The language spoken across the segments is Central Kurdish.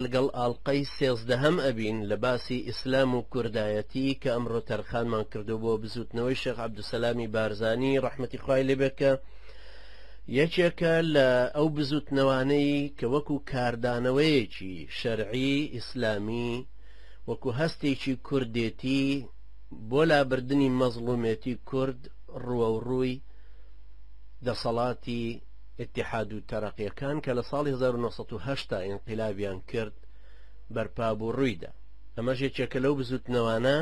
لەگەڵ ئاڵقەی سێزدەهەم ئەبین لە باسی ئیسلام و کوردایەتی کە ئەمڕۆ تەرخانمان کردو بۆ بزوتنەوەی شێخ عەبدولسەلامی بارزانی ڕەحمەتی خوای لێ بێت کە یەکێکە لە ئەو بزوتنەوانەی کە وەکو کاردانەوەیەکی شەرعی ئیسلامی وەکو هەستێکی کوردێتی بۆ لابردنی مەزڵومێتی کورد ڕووەوڕووی دەسەڵاتی ئیتیحاد و تەرەقیەکان کە لە ساڵی 1970 ئینقلابیان کرد بەرپا بوو ڕوویدا. ئەمەش یەکێکە لەو بزوتنەوانە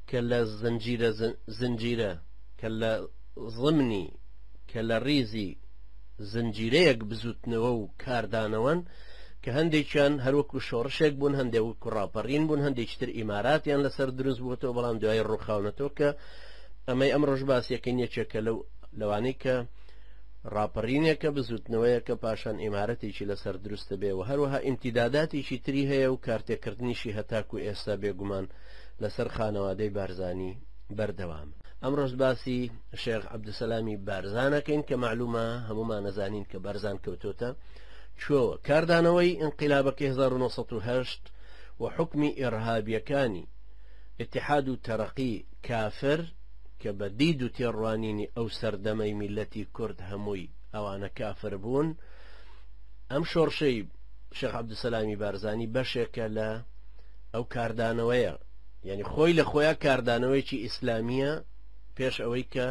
کە لە زنجیرە زنجیرە کە لە ضمنی کە لە ڕیزی زنجیرەیەک بزوتنەوە و کاردانەوەن کە هەندێکیان هەروەکو شۆڕشێک بوون هەندێک وەکو ڕاپەڕین بوون هەندێکی تر ئیماراتیان لەسەر دروست بووەتەوە بەڵام دوای ڕووخاونەتەوە کە ئەمەی ئەمڕۆش باسیەکەین یەکێکە لەو لەوانەی کە ڕاپەڕینێکە، بزووتنەوەیەکە پاشان ئیمارەتێکی لەسەر دروست دەبێ و هەروەها ئیمتیداداتێکی تری هەیە و کارتێکردنیشی هەتاکو ئێستا بێگومان لەسەر خانەوادەی بارزانی بەردەوامە. ئەمڕۆش باسی شێخ عەبدولسەلامی بارزان ئەکەین کە مەعلومە هەموومان ئەزانین کە بارزان کەوتۆتە کوێوە. کاردانەوەی ئینقیلابەکەی 1908 و حوکمی ئیڕهابیەکانی ئیتیحاد و تەرەقی کافر، کە بە دید و تێڕوانینی ئەو سەردەمەی میللەتی کورد هەمووی ئەوانە کافر بوون، ئەم شۆڕشەی شێخ عەبدولسەلامی بارزانی بەشێکە لە ئەو کاردانەوەیە، یعنی خۆی لە خۆیان کاردانەوەیەکی ئیسلامیە پێش ئەوەی کە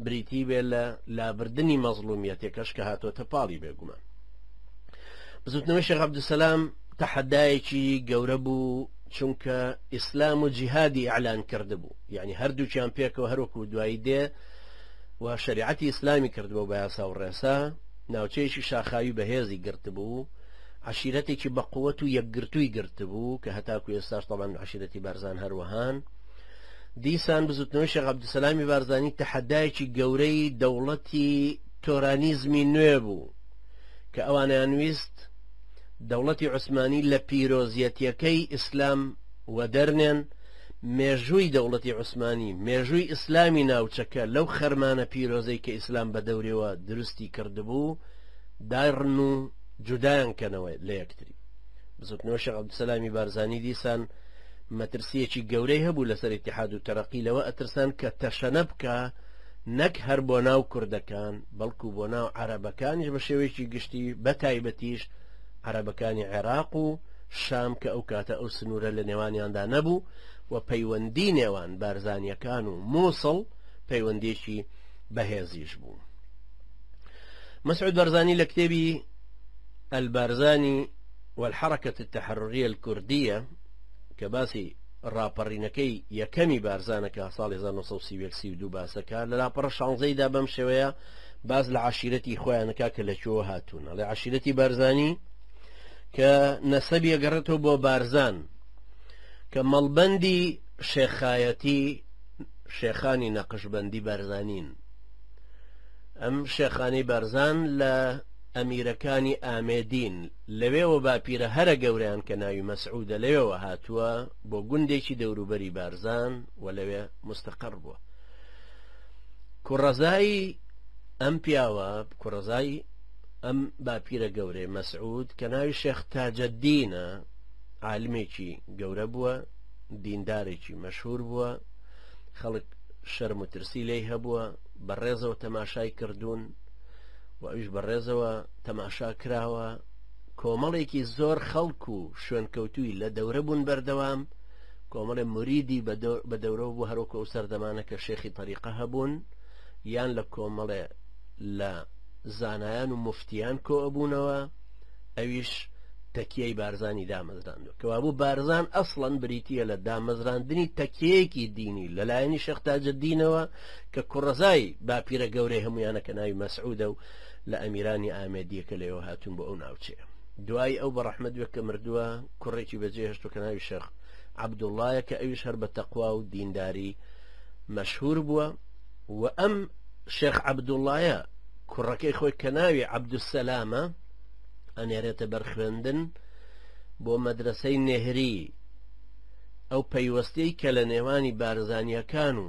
بریتی بێ لە لابردنی مەزڵومیەتێکەش کە هاتۆتە پاڵی بێگومان. بزوتنەوەی شێخ عەبدولسەلام تەحەدایەکی گەورە بوو چونکە ئیسلام و جیهادی ئیعلان کردبوو یعنی هەردووکیان پێکەوە هەروەکو دوایی دێ و شریعەتی ئیسلامی کردبوو بە یاسا و ڕێسا ناوچەیەکی شاخاوی بەهێزی گرتبوو عشیرەتێکی بەقوەت و یەکگرتووی گرتبوو کە هەتاکو ئێستاش تەبعەن عشیرەتی بارزان هەروەهان دیسان بزوتنەوەی شێخ عەبدولسەلامی بارزانی تەحەدایەکی گەورەی دەوڵەتی تۆرانیزمی نوێ بوو کە ئەوانیان ویست دەوڵەتی عوسمانی لە پیرۆزیەتیەکەی ئیسلام وەدەرنێن، مێژووی دەوڵەتی عوسمانی، مێژووی ئیسلامی ناوچەکە لەو خەرمانە پیرۆزەی کە ئیسلام بە دەورێوە دروستی کردبوو دایڕن و جودایان کەنەوە لە یەکتری. بزوتنەوەی شێخ عەبدولسەلامی بارزانی دیسان مەترسیەکی گەورەی هەبوو لەسەر ئیتیحاد و تەرەقی لەوە ئەترسان کە تەشەنە بکا نەک هەر بۆ ناو کوردەکان بەڵکو بۆ ناو عەرەبەکانیش بە شێوەیەکی گشتی بە تایبەتیش عەرەبەکانی عێراق و شام کە ئەو کاتە ئەو سنوورە لە نێوانیاندا نەبوو و پەیوەندی نێوان بارزانیەکان و مووسڵ پەیوەندیەکی بەهێزیش بوو. مەسعود بارزانی لە کتێبی البارزانی والحركة التحررية الكردية کە باسی ڕاپەڕینەکەی یەکەمی بارزانە کە ساڵی 1931 32 باسەکە لە لاپەڕە شانزەیدا بەم شێوەیە باس لە عشیرەتی خۆیانەکە کە لە کوێوە هاتوون ئەڵێ عشیرەتی بارزانی کە نەسەبی ئەگەڕێتەوە بۆ بارزان کە مەڵبەندی شێخایەتی شێخانی نەقشبەندی بارزانین ئەم شێخانی بارزان لە ئەمیرەکانی ئامێدین لەوێوە باپیرە هەرە گەورەیان کە ناوی مەسعودە لەوێوە هاتووە بۆ گوندێکی دەوروبەری بارزان و لەوێ مستەقەڕ بووە. کوڕەزای ئەم پیاوە، کوڕەزای ئەم باپیرە گەورەی مەسعود کە ناوی شێخ تاجەدینە، عالمێکی گەورە بووە، دیندارێکی مەشهور بووە، خەڵک شەرم و ترسی لێی هەبووە، بە ڕێزەوە تەماشای کردوون و ئەویش بە ڕێزەوە تەماشا کراوە، کۆمەڵێکی زۆر خەڵک و شوێنکەوتووی لە دەورە بوون بەردەوام، کۆمەڵێ موریدی بە دەورەوە بوو هەروەکو ئەو سەردەمانە کە شێخی تەریقە هەبوون یان لە کۆمەڵێ لە زانایان و موفتیان کۆ ئەبوونەوە ئەویش تەکیەی بارزانی دامەزراندوە کەوابوو بارزان ئەسڵەن بریتیە لە دامەزراندنی تەکیەیەکی دینی لەلایەنی شێخ تاجەدینەوە کە کوڕەزای باپیرە گەورەی هەمویانە کە ناوی مەسعودە و لە ئەمیرانی ئامێدیە کە لەوێوە هاتوون بۆ ئەو ناوچەیە دوای ئەو بە ڕەحمەت بێت کە مردووە کوڕێکی بەجێهێشتووە کە ناوی شێخ عەبدوڵڵایە کە ئەویش هەر بە تەقوا و دینداری مەشهور بووە و ئەم شێخ عەبدوڵڵایە کوڕەکەی خۆی کە ناوی عەبدولسەلامە ئەنێرێتە بەر خوێندن بۆ مەدرەسەی نێهری ئەو پەیوەستیەی کە لە نێوانی بارزانیەکان و.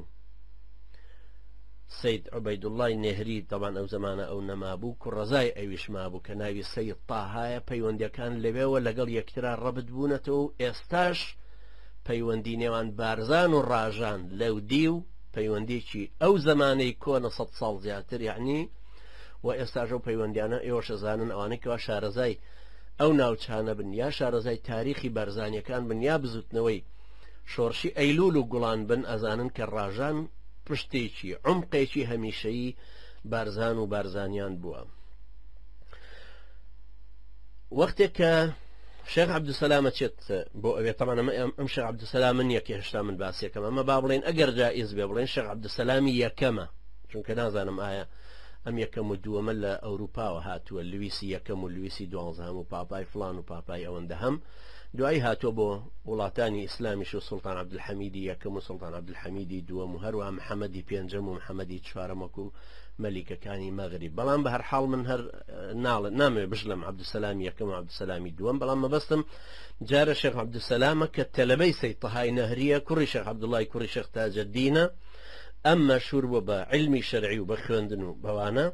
سەید عوبەیدوڵڵای نێهری، تەبعەن ئەو زەمانە ئەو نەمابوو، کوڕەزای ئەویش مابوو کە ناوی سەید تاهایە، پەیوەندییەکان لەوێوە لەگەڵ یەکترا ڕەبت بوونەتەوە و ئێستاش پەیوەندی نێوان بارزان و ڕاژان لەودیو پەیوەندییەکی ئەو زەمانەی کۆنە سەد ساڵ زیاتر یەعنی و ئێستاش ئەو پەیوەندیانە ئێوەش ئەزانن ئەوانەی کەوا شارەزای ئەو ناوچانە بن یا شارەزای تاریخی بارزانیەکان بن یا بزوتنەوەی شۆڕشی ئەیلول و گوڵان بن ئەزانن کە ڕاژان پشتێکی عمقێکی هەمیشەیی بارزان و بارزانیان بووە. وەختێک کە شێخ عەبدولسەلام ئەچێت بۆ ئەوێ تەمان ئەمە ئەم شێخ عەبدولسەلامە نییە کە هێشتا من باسیەکەم ئەمە با بڵێن ئەگەر جائیز بێ بڵێن شێخ عەبدولسەلامی یەکەمە چونکە نازانم ئایا ئەم یەکەم و دووەمە لە ئەوروپاوە هاتووە لویسی یەکەم و لویسی دوانزەهەم و پاپای فلان و پاپای ئەوەندە هەم دوایی هاتووە بۆ وڵاتانی ئیسلامیش و سوڵتان عەبدولحەمیدی یەکەم و سوڵتان عەبدولحەمیدی دووەم و هەروەها محەمەدی پێنجەم و محەمەدی چوارەم وەکو مەلیکەکانی مەغریب بەڵام بە هەرحاڵ من هەر ناڵێ نامەوێ بشڵێم عەبدولسەلامی یەکەم و عەبدولسەلامی دووەم بەڵام مەبەستم جارە شێخ عەبدولسەلامە کە تەلەبەی سەید تەهای نەهریە کوڕی شێخ عەبدوڵای کوڕی شێخ تاجەدینە ئەم مەشهور بووە بە عیلمی شەرعی و بە خوێندن و بەوانە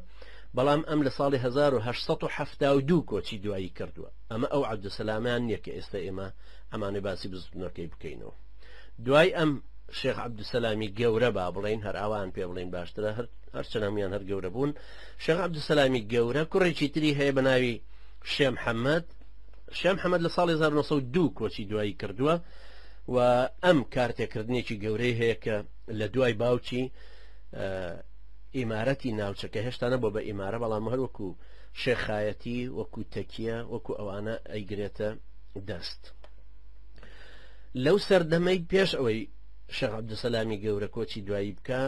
بەڵام ئەم لە ساڵی 1872 کۆچی دوایی کردووە ئەمە ئەو عەبدولسەلامیان نییە کە ئێستا ئێمە ئەمانەی باسی بزوتنەکەی بکەینەوە دوای ئەم شێخ عەبدولسەلامی گەورە با بڵێین هەر ئاوان پێ بڵێین باشترە هەر هەرچەند هەمویان هەر گەورە بوون شێخ عەبدولسەلامی گەورە کوڕێکی تری هەیە بە ناوی شێ محەممەد شێ محەممەد لە ساڵی 1902 کۆچی دوایی کردووە و ئەم کارتێکردنێکی گەورەی هەیە کە لە دوای باوکی ئیمارەتی ناوچەکە هێشتا نەبووە بە ئیمارە بەڵام هەر وەکو شێخایەتی وەکو تەکیە وەکو ئەوانە ئەیگرێتە دەست لەو سەردەمەی پێش ئەوەی شێخ عەبدولسەلامی گەورە کۆچی دوایی بکا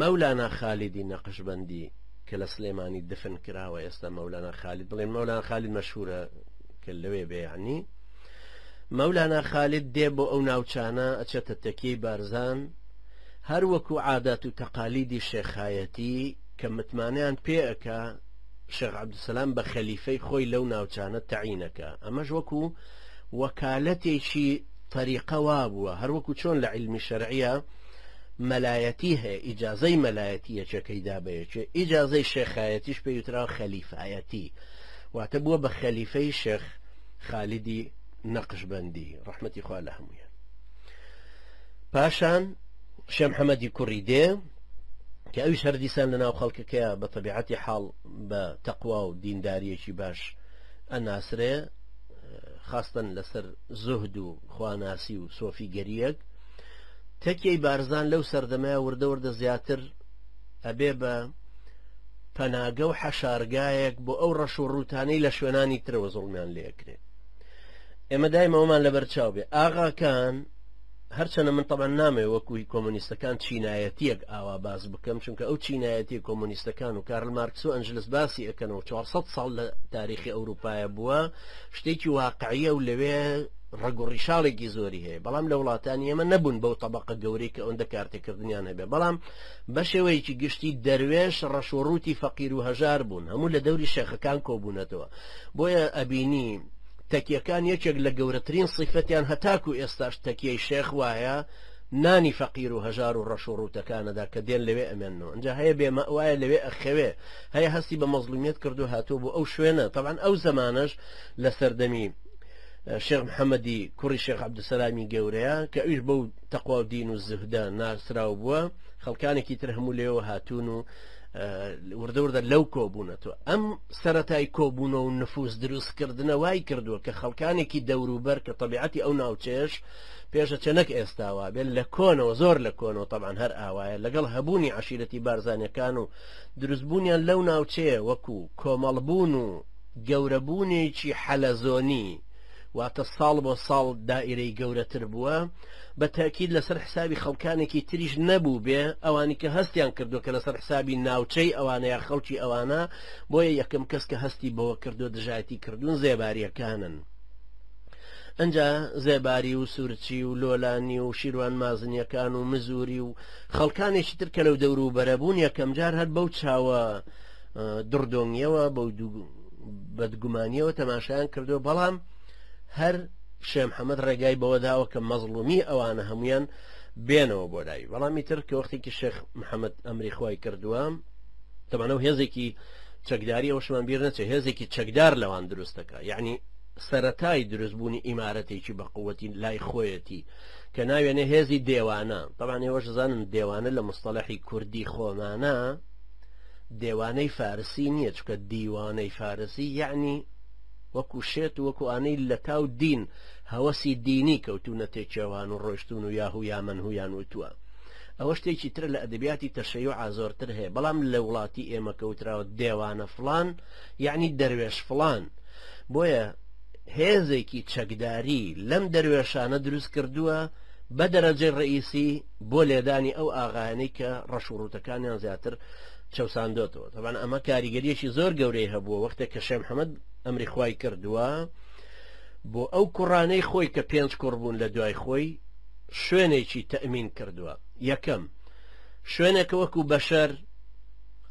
مەولانا خالیدی نەقشبەندی کە لە سلێمانی دفن کراوە ئێستا مەولانا خالید بڵێن مەولانا خالید مەشهورە کە لەوێ بێ یعنی مەولانا خالید دێ بۆ ئەو ناوچانە ئەچێتە تەکیەی بارزان هەر وەکو عادات و تەقالیدی شێخایەتی کە متمانەیان پێ ئەکا شێخ عەبدولسەلام بە خەلیفەی خۆی لەو ناوچانە تەعینەکە ئەمەش وەکو وەکالەتێکی تەریقە وابووە هەروەکو چۆن لە عیلمی شەرعیە مەلایەتی هەیە ئیجازەی مەلایەتی یەکێکەی دا بە یەکێ ئیجازەی شێخایەتیش پێی وتراوە خەلیفایەتی واتە بووە بە خەلیفەی شێخ خالیدی نەقشبەندی ڕەحمەتی خوا لە هەموویان پاشان شێ محەممەدی کوڕی دێ کە ئەویش هەر دیسان لە ناو خەڵکەکەیە بە تەبیعەتی حاڵ بە تەقوا و دینداریەکی باش ئەناسرێ خاستن لەسەر زوهد و خواناسی و سۆفیگەریەک تەکیەی بارزان لەو سەردەمەیە وردە وردە زیاتر ئەبێ بە پەناگە و حەشارگایەک بۆ ئەو ڕەش و ڕووتانەی لە شوێنانی ترەوە زوڵمیان لێکرێ ئێمە دایم ئەومان لەبەر چاو بێ ئاغاکان هەرچەنە من تەبعەن نامەوێ وەکو هی کۆمۆنیستەکان چینایەتیەک ئاوا باس بکەم چونکە ئەو چینایەتی کۆمۆنیستەکان و کارل مارکس و ئەنجلس باسی ئەکەنەوە 400 ساڵ لە تاریخی ئەوروپایە بووە شتێکی واقعیە و لەوێ ڕەگ و ڕیشاڵێکی زۆری هەیە بەڵام لە وڵاتانی ئێمە نەبوون بەو تەبەقە گەورەی کە ئەوەندە کارتێکردنیان هەبێ بەڵام بە شێوەیەکی گشتی دەروێش ڕەش و ڕووتی فەقیر و هەژار بوون هەموو لە دەوری شێخەکان کۆبوونەتەوە بۆیە ئەبینی تەکیەکان یەکێک لە گەورەترین سیفەتیان هەتاکو ئێستاش تەکیەی شێخ وایە نانی فەقیر و هەژار و ڕەش و ڕووتەکانەدا کە دێن لەوێ ئەمێننەوە ئینجا هەیە بێ مەئوایە لەوێ ئەخەوێ هەیە هەستی بە مەزڵومیەت کردو هاتووە بۆ ئەو شوێنە تەبعەن ئەو زەمانەش لە سەردەمی شێخ محەممەدی کوڕی شێخ عەبدولسەلامی گەورەیە کە ئەویش بەو تەقوا و دین و زهدە ناسراو بووە خەڵکانێکی تر هەموو لێوە هاتوون و وردە وردە لەو کۆبوونەتەوە ئەم سەتای کۆبوونەوە و نفوس دروستکردنە وای کردووە کە خەڵکانێکی دەوروبەر کە تەبیعەتی ئەو ناوچەیەش پێشەچێ نەک ئێستاوا بێت لە کۆنەوە زۆر لە کۆنەوە تەبعەن هەر ئاوایە لەگەڵ هەبوونی عەشیرەتی بارزانیەکان و دروستبوونیان لەو ناوچەیە وەکو کۆمەڵبوون و گەورەبوونێکی حەلەزۆنی واتە ساڵ بۆ ساڵ دائیرەی گەورەتر بووە بە تەئکید لەسەر حسابی خەڵکانێکی تریش نەبووبێ ئەوانی کە هەستیان کردووە کە لەسەر حسابی ناوچەی ئەوانە یا خەڵکی ئەوانە بۆیە یەکەم کەس کە هەستی بەوە کردووە دژایەتی کردوون زێباریەکانن ئەجا زێباری و سورچی و لۆلانی و شیروان مازنیەکان و مزوری و خەڵکانێکی تر کە لەو دەوروبەرە بوون یەکەم جار هەر بەو چاوە دڕدۆنگیەوە بەو بەدگومانیەوە تەماشایان کردو بەڵام هەر شێ محەممەد ڕێگای بەوە داوە کە مەزڵومی ئەوانە هەمویان بێنەوە بۆ لای. بەڵام ئیتر کە وەختێکی شێخ محەممەد ئەمری خوای کردووە، تەبعەن ئەو هێزێکی چەکداری، ئەوەشمان بیر نەچێ هێزێکی چەکدار لەوان دروست دەکا، یعنی سەرەتای دروستبوونی ئیمارەتێکی بە قووەتی لای خۆیەتی کە ناوێنێ هێزی دێوانە. تەبعەن ئێوەش زانن دێوانە لە مستەڵەحی کوردی خۆمانە دێوانەی فارسی نییە، چونکە دیوانەی فارسی یعنی وەکو شێت و وەکو ئانەی لەتاو دین هەوەسی دینی کەوتوونە تێکێوان و ڕۆیشتوون و یاهو یا مەنهویان وتووە. ئەوە شتێکی ترە لە ئەدەبیاتی تەشەیوعا زۆرتر هەیە، بەڵام لە وڵاتی ئێمە کە وتراوە دێوانە فڵان یعنی دەروێش فڵان، بۆیە هێزێکی چەکداری لەم دەروێشانە دروست کردووە بە دەرەجەی ڕئیسی بۆ لێدانی ئەو ئاغایانەی کە ڕەش و ڕووتەکانیان زیاتر چەوساندۆتەوە. تەبعەن ئەمە کاریگەریەکی زۆر گەورەی هەبووە وەختێک کە شێخ محەممەد ئەمری خوای کردووە بۆ ئەو کوڕانەی خۆی کە پێنج کوڕ بوون لە دوای خۆی شوێنێکی تەئمین کردووە. یەکەم شوێنێکە وەکو بەشەر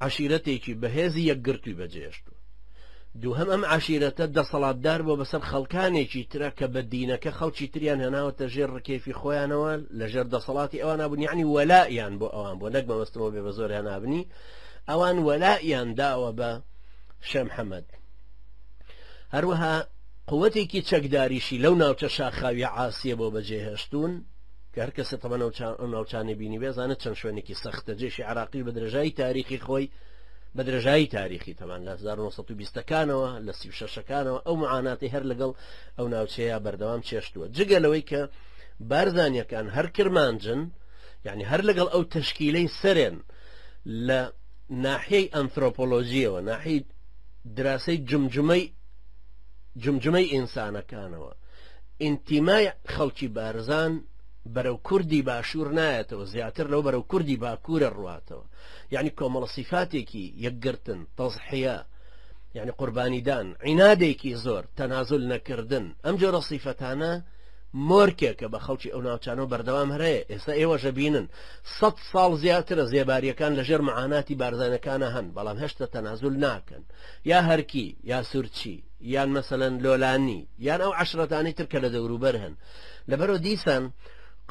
عەشیرەتێکی بەهێزی یەکگرتووی بەجێهێشتووە. دووهەم ئەم عەشیرەتە دەسەڵاتدار بووە بەسەر خەڵکانێکی ترە کە بە دینەکە خەڵکی تریان هێناوەتە ژێر ڕکێفی خۆیانەوە لە ژێر دەسەڵاتی ئەوان بوون، یعنی وەلائیان بۆ ئەوان بۆ نەک مەبەستمەوە بێ بە زۆر هێنابنی، ئەوان وەلائیان داوە بە شێخ محەممەد. هەروەها قوتێکی چەکداریشی لەو ناوچە شاخاویە عاسیە بۆ بەجێهێشتوون کە هەر کەسێ تەمەن ئەو ناوچانەی بینی بێزانێت چەند شوێنێکی سەختە. جێشی عراقی بە درێژایی تاریخی خۆی، بە درێژایی تاریخی تەمان لە 1920ەکانەوە لە 36ەکانەوە ئەو معاناتی هەر لەگەڵ ئەو ناوچەیە بەردەوام چێشتووە. جگە لەوەی کە بارزانیەکان هەر کرمانجن، یعنی هەر لەگەڵ ئەو تەشکیلەی سەرێن لە ناحیەی ئەنثرۆپۆلۆژیەوە، ناحیەی دراسەی جمجمەی جمجمەی ئینسانەکانەوە، ئینتیمای خەڵکی بارزان بەرەو کوردی باشوور نایەتەوە، زیاتر لەو بەرەو کوردی باکوورە ڕواتەوە. یعنی کۆمەڵە سیفاتێکی یەکگرتن، تەزحیە، یعنی قوربانیدان، عینادێکی زۆر، تەنازول نەکردن، ئەم جۆرە سیفەتانە مۆرکێکە بە خەڵکی ئەو ناوچانەوە بەردەوام هەرەیە. ئێستا ئێوەشە بینن 100 ساڵ زیاترە زێباریەکان لەژێر معاناتی بارزانەکانە هەن، بەڵام هێشتا تەنازول ناکەن، یا هەرکی یا سورچی یان مەسەلەن لۆلانی یان ئەو عەشرەتانەی تر کە لە دەوروبەر هەن. لەبەرەوە دیسان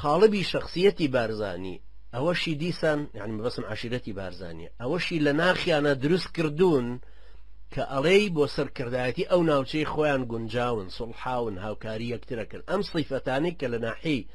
قاڵبی شخصیەتی بارزانی ئەوەشی دیسان، یعنی مەبەستم عەشیرەتی بارزانیە، ئەوەشی لە ناخیانە دروست کردوون کە ئەڵێی بۆ سەرکردایەتی ئەو ناوچەی خۆیان گونجاون، سوڵحاون، هاوکاری یەکترەکەن. ئەم سیفەتانەی کە لە ناحیەی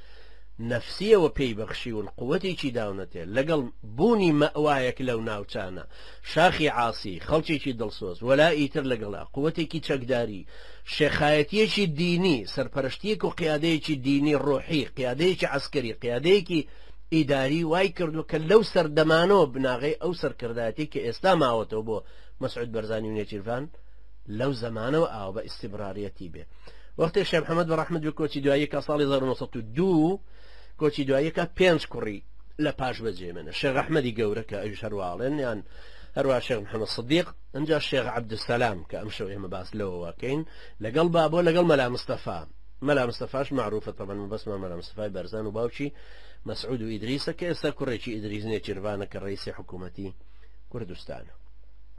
نەفسیەوە پێی بەخشیون، قوتێکی داونەتێ لەگەڵ بوونی مەوایەک لەو ناوچانە، شاخی عاسی، خەڵکێکی دڵسۆز، وەلائی تر لەگەڵا، قوتێکی چەکداری، شێخایەتیەکی دینی، سەرپەرشتیەک و قیادەیەکی دینی ڕۆحی، قیادەیەکی عەسکەری، قیادەیەکی ئیداری، وای کردووە کە لەو سەردەمانەوە بناغەی ئەو سەرکردایەتی کە ئێستا ماوەتەوە بۆ مەسعود بەرزانی و نێچیرڤان لەو زەمانەوە ئاوە بە ئیستیمراریەتی بێ. وەختێ شێخ محەممەد بە ڕەحمەت بێ کۆچی دوایی کە ساڵی 1902 کۆچی دواییەکە، پێنج کوڕی لە پاش بەجێمێنە، شێخ ئەحمەدی گەورە کە ئەویش هەرواڵێن، یان هەروە شێخ محەممەد سدیق، ئەنجا شێخ عەبدولسەلام کە ئەمشەو ئێمە باس لەوەوەکەین لەگەڵ بابۆ لەگەڵ مەلا مستەفا. مەلا مستەفاش مەعروفە تەبەن، مەبەستمان مەلا مستەفای بەرزان و باوکی مەسعود و ئیدریسە کە ئێستا کوڕێکی ئیدریس نێچیرڤانە کە ڕئیسی حکوومەتی کوردستانە.